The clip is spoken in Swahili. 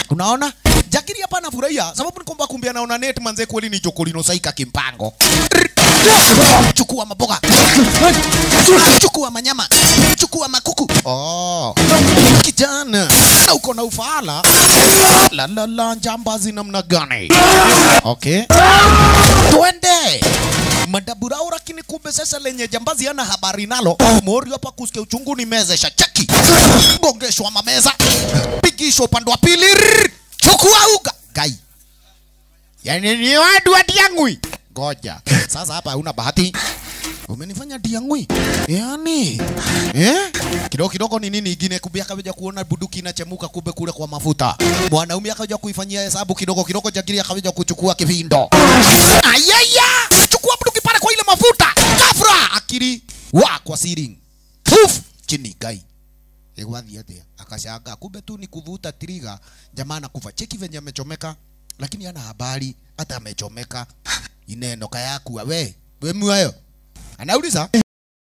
Unaona? Jakiri hapa anafurahia sababu ni kwamba kumbe anaona net manze kweli ni chokolino saika kimpango. Chukua maboga. Chukua manyama. Chukua makuku. Oh. Kijana, na uko na ufala. La la la, jambazi namna gani? Okay. Twende. Madaburao, lakini kumbe sasa lenye jambazi ana habari nalo. Mori hapa kusikia uchungu ni mezesha cheki. Gongeshwa mameza. Pigishwa upande wa pili. Chukua uga. Gai. Yani ni wadu wa diangui. Ngoja. Sasa hapa huna bahati. Umenifanya diangui. Yani. Eh? Kidogo kidogo ni nini ingine kumbe akaja kuona bunduki inachemuka kumbe kule kwa mafuta. Mwanaume akaja kuifanyia hesabu kidogo kidogo, jagiri akaja kuchukua kivindo. Ayaya! Chukua bunduki pale kwa ile mafuta. Kafra akili wa kwa ceiling. Puf chini gai. Egwathi atia akashanga kumbe tu ni kuvuta trigger, jamaa anakufa. Cheki venye amechomeka, lakini hana habari hata amechomeka. Ineno kayakuwa we mwayo. Anauliza